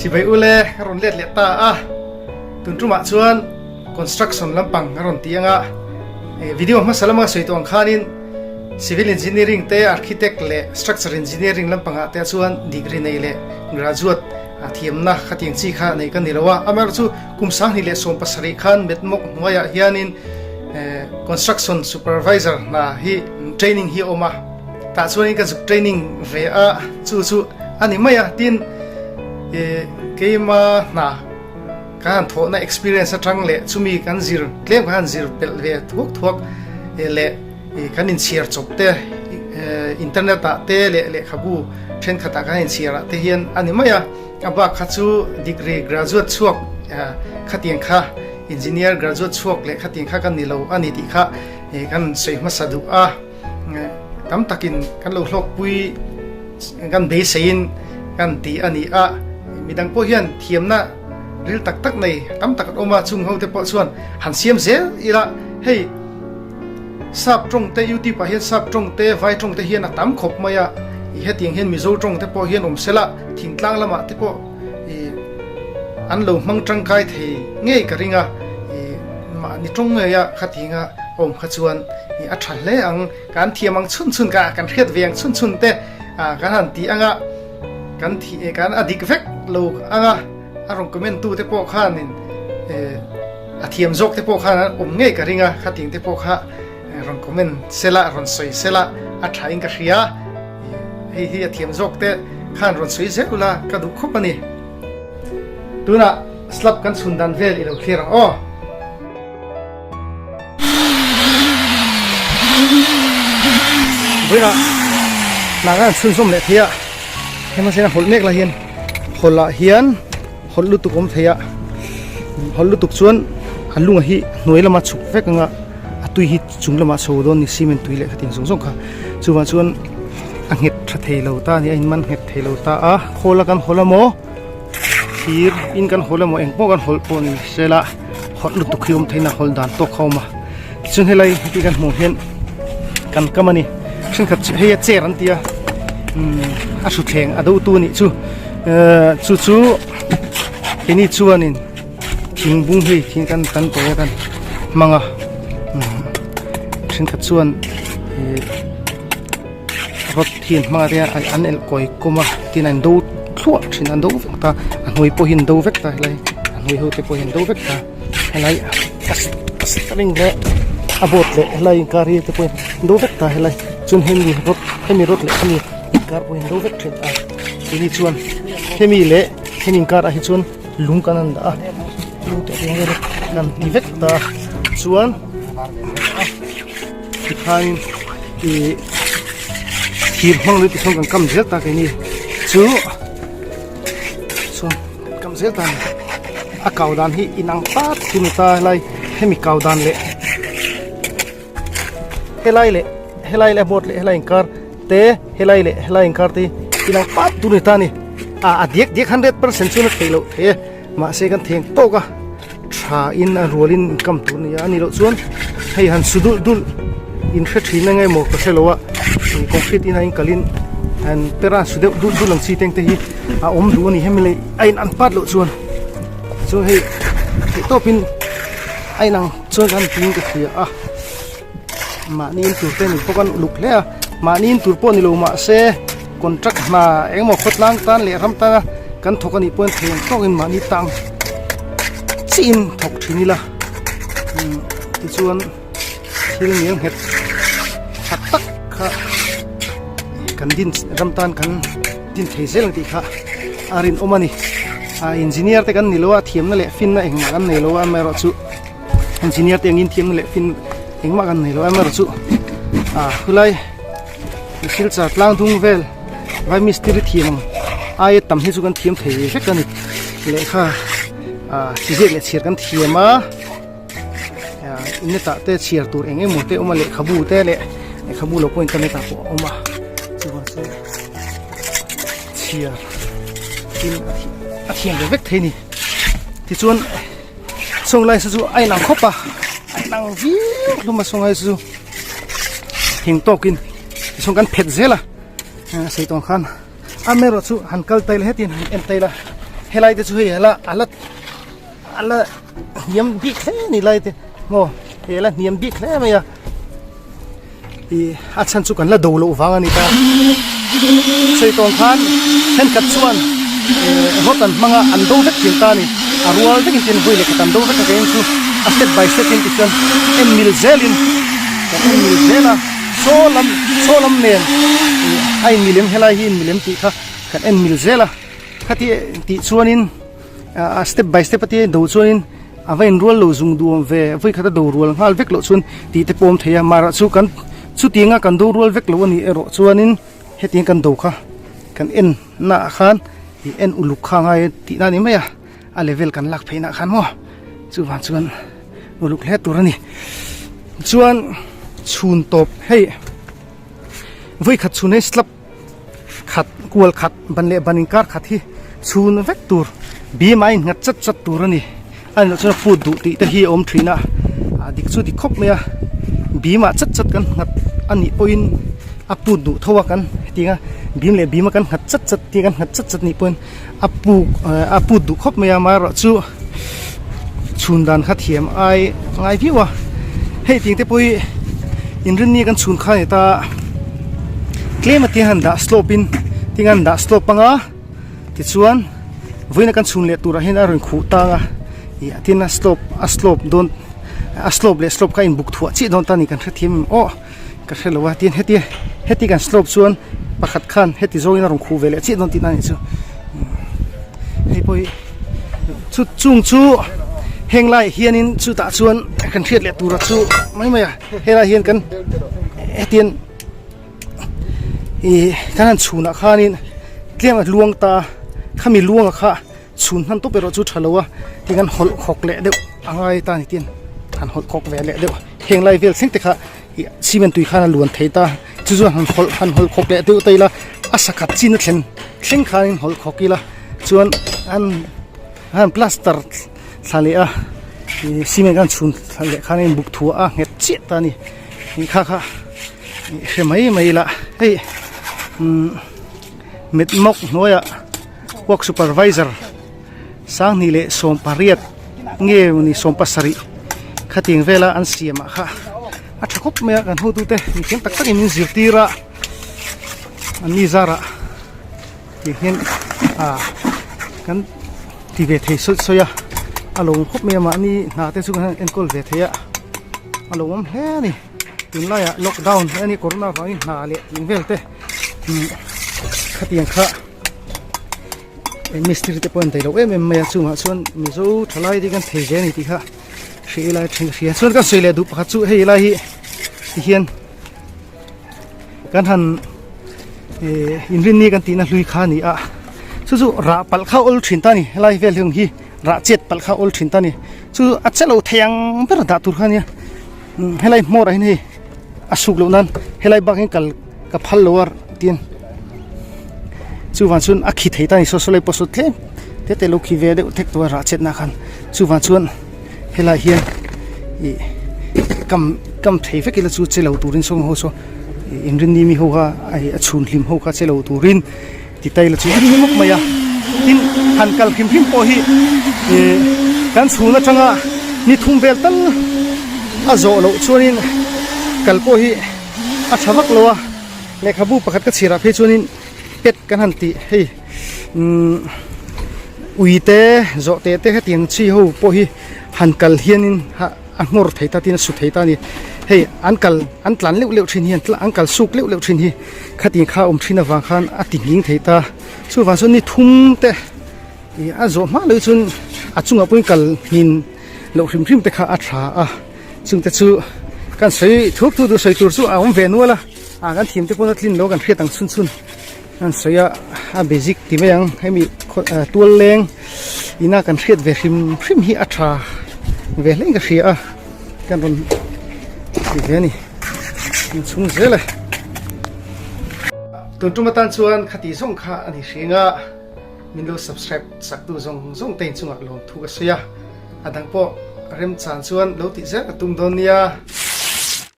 Chibai ule ka rawn let leh ta a, tun tumah chuan construction lampang a rawn ti anga video hmasa lama sawi tawh ang khanin civil engineering te architect leh structure engineering lampangah te chuan degree nei leh graduate thiamna khatiang chi kha nei ka ni lo a, amaherawhchu kum 2017 khan Metmawk hnuaiah hianin construction supervisor hna hi training hi a awm a. Tah chuanin ka zuk training ve a, chu chu a ni mai a, tin ih keima hna ka han thawhna experience atang leh chumi kan zir tlem ka han zir pelh ve thuak thuak leh ih kan inchhiar chawp te internet ah te leh lehkhabu thenkhat ah kan inchhiar ah te hian a ni mai a, a bak kha chu degree graduate chhuak khatiang kha engineer graduate chhuak leh khatiang kha ka ni lo a ni tih kha kan sawi hmasa duh a. Tam takin kan lo hlawkpui kan beiseiin kan ti a ni a, midang pawh hian thiamna ril tak tak nei tam tak an awm a, chung ho te pawh chuan han siam zel ila hei sap tawng te youtube ah hian sap tawng te vai tawng te hian a tam khawp mai a, hetiang hian mizo tawng te pawh hian awm sela thingtlang lamah te pawh ih an lo hmang tangkai thei ngei ka ring a, ih mahni tawng ngei a khatinga awm kha chuan ih a tha hle ang, kan thiam ang chhun chhun ka kan hriat ve ang chhun chhun te ah kan han ti anga kan thi kan a dik vek lo anga a rawn comment tu te pawh khanin eh a thiam zawk te pawh khan an awm ngei ka ring a khating te pawh kha rawn comment sela rawn sawi sela a tha in ka hria hei hi a thiam zawk te khan rawn sawi zel ula ka duh khawp a ni. Tunah slab kan chhun dan vel i lo thlir ang aw. Vawiinah hna kan chhunzawm leh thei a hei hmasa hian a hawlh mek lai hian hawlh ah hian hawlh lutuk awm thei a hawlh lutuk chuan a lunga hi hnuai lama chhuk vek anga a tui hi chung lamah chho dawn ni cement tui leh khatiang zawng zawng kha chuvang chuan a nghet tha thei lo ta a ni a inman nghet thei lo ta a khawl a kan hawlh a maw thir in kan hawlh emaw engpawh kan hawlh pawh ni sela hawlh lutuk hi awm theih na hawlh dan tawk kha awm a tichuan helai heti kan hmuh hian kan kam a ni thenkhat chu hei a chair an tia umm a thutthleng a do tu a nih chu ehh chu chu keini chuanin thing bung hei thing kan tan tawh a kan hmang a umm thenkhat chuan ihh. Rod hi an hmang a nia an elh kawi kawm a tin an do thluah thin an do vek ta a hnuai pawh hi an do vek ta helai a hnuai ho te pawh hi an do vek ta helai a string leh a board leh helai inkar hi te pawh hi an do vek ta helai chuan hemi rod hemi rod leh hemi inkar pawh hi an do vek thin a keini chuan hemi leh hemi inkar ah hi chuan lung kan han dah a lung te eng vel kan ti vek ta chuan. Tikhain ih thir hmang lui tichuan kan kam zel ta keini chu chuan kam zel ta a kau dan hi inang pat chu ni ta helai hemi kau dan leh helai leh helai leh board leh helai inkar te helai leh helai inkar te inang pat tur ni ta ni a a diak diak 100% chuan a theih loh thei e mahse kan theng tawk a. Tha in a rual in kam tur a ni a, a nih loh chuan hei han su dulh dulh in hre thin ang emaw ka hre lo a, concrete in a in kal in han per a su deuh dulh dulh ang chi teng te hi a awm duh a ni hemi leh a in an pat loh chuan chuan hei theih tawp in a in ang chuan kan tiin ka hria a mahni in tur te ni bawk an uluk hle a mahni in tur pawh ni lo mahse contract hna engemaw khawtlang tan leh ram tana kan thawk anih pawhin thei ang tawkin mahni tang chiin thawk thin ila tichuan thil nel nghet tha tak kha kan din ram tan kan din thei zel ang tih kha a rinawm a ni a engineer te kan ni lo a thiamna leh finna engmah kan nei lo a amaherawhchu engineer te angin thiamna leh fin engmah kan nei lo a amaherawhchu a khulai Silchar tlang dung vel vai mistiri thiam ang aia tam hi chu kan thiam thei vek a ni lehkha ah chi ziak leh chhiar kan thiam a ah internet ah te chhiar tur eng emaw te awm a lehkhabu te leh lehkhabu lo pawh internet ah pawh a awm a chuvang chuan chhiar in a thiam ve vek thei a ni tichuan sawnglai saw chu a inang khawp a a inang viau hlawm a sawnglai chu. Thing tawkin tichuan kan phet zel a sei tawng khan amaherawh chu han kal tail hetin han en tail a. Helai te chu hei ala ala ala hniam bik hle a ni lai te maw hei ala hniam bik hle mai a ih a chhan chu kan la do loh vang a ni ta sawi tawng khan thenkhat chuan eh rod an hmang a an do vek thin ta a ni a rual vekin tin vawi leh khat an do vek a keng chu a step by step in tichuan en mil zelin kan en mil zel a saw lam saw lam nen ih a in milem helai hi in milem tih kha kan en mil zel a. Khati tih chuanin a step by step a tia do chuanin a va inrual lo zung duam ve vawi khat a do rual nghal vek loh chuan tih te pawm thei a marah chu kan chutianga kan do rual vek loh a nih erawh chuanin hetiang kan do kha kan en naah khan ih en uluk kha a ngai tih na a ni mai a a level kan lak phei nah khan maw chuvang chuan uluk hle tur a ni chuan chhun tawp hei vawi khat chhun hei slab. Khat kual khat ban leh ban inkar khat hi chhun vek tur bim a innghat chat chat tur a ni a nih loh chuan phut duh tih te hi a awm thin a ah dik chu dik khawp mai a bim ah chat chat kan nghat a nih pawhin a put duh tho a kan hetiang a bim leh bim a kan nghat chat chat tih kan nghat chat chat nih pawhin a puk a put duh khawp mai a amaherawhchu chhun dan kha thiam ai ngai viau a hei ting te pawh hi inrinni kan chhun kha a ni ta tlem a tia han dah slope in tinga han dah slope anga tichuan vawiin a kan chhun leh turah hian a rawn khuh tang a ih tin a slope a slope dawn a slope leh slope kha a inbuk thuah chiah dawn ta a ni kan hrethiam em aw. Ka hre lo a tin heti heti kan slope chuan pakhat khan heti zawngin a rawn khuh ve leh chiah dawn tihna a nih chu hei pawh hi chu chung chu heng laiah hianin chutah chuan kan hriat leh tura chu mai mai a helaiah hian kan hetian ih kan han chhunah khanin tlem a luang ta a khami luanga kha. Chhun hman tawp erawh chu tha lo a, tin an hawlh khawk leh deuh a ngai ta a ni tin han hawlh khawk ve leh deuh heng lai vel thleng te kha ih cement tui khan a luan thei ta chu chuan han hawlh han hawlh khawk leh deuh ta ila a sakhat chin a thlen thleng khanin hawlh khawk ila chuan an han plaster thla leh a ih cement khan chhun thla leh khan a inbuk thuah a nghet chiah ta a ni ih kha kha ih hre mai mai ila hei umm mitmawk hnuaiah. Work supervisor sanghnih leh 18 nge ni 17 khatiang vela an siam ah kha a tha khawp mai a kan hotute mithiam tak takin min zirtir a an ni zarah tih hian ah kan ti ve thei sawi sawi a a lo awm khawp mai a mahni hna te chu kan han enkawl ve thei a a lo awm hle a ni tunlaiah lockdown a ni corona vangin hna leh tih vel te khatiang kha. Mistiri te pawh an daih loh em em mai a chungah chuan mizo thalai te kan thei ve a ni tih kha hre ila then ka hria chuan kan sawi leh duh pakhat chu hei lai hi tihian kan han eh inrinni kan tihna hlui kha a ni a chu chu rah palh kha awl thin ta a ni helai vel hi hi rah chet palh kha awl thin ta a ni chu a che lo thei ang ber dah tur kha a nia helai hmawr ah hian hei a suk loh nan helai bak hian kal ka phal lo a tin chuvang chuan a khi thei ta a ni saw saw lai pawh saw tlem te te lo khi ve deuh thek tawh a rah chetna khan chuvang chuan helai hian ih kam kam thei vek ila chu che lo turin saw ho saw ih inrinni mi ho kha a chhun hlim ho kha che lo turin ti ta ila chu a ni mawp mai a tin han kal hrim hrim pawh hi ih kan chhun atanga ni thum vel tal a zawh loh chuanin kal pawh hi a tha vak lo a lehkhabu pakhat ka chhirah phei chuanin pet kan han tih hei umm ui te zawh teh te hetiang chi ho pawh hi han kal hianin a nghawr thei ta tin a su thei ta a ni hei an kal an tlan leuh leuh thin hi an kal suk leuh leuh thin hi khatiang kha a awm thin avang khan a ti nghing thei ta chuvang chuan ni thum te ih a zawh hma loh chuan a chungah pawhin kal hnin loh hrim hrim te kha a tha a chungte chu kan sawi thuk thuk duh sawi tur chu a awm ve nual a ah kan thiam te pawn a tlin lo kan hriat ang chhun chhun an sawi a a basic ti mai ang hemi tual leng ina kan hriat ve hrim hrim hi a tha ve hle in ka hria a kan rawn ti ve a ni inchhung zel e. Tun tum atan chuan khati zawng kha a ni hring a min lo subscribe sak tu zawng zawng te inchungah lawmthu ka sawi a a dang pawh remchan chuan lo tih zel ka tum dawn nia.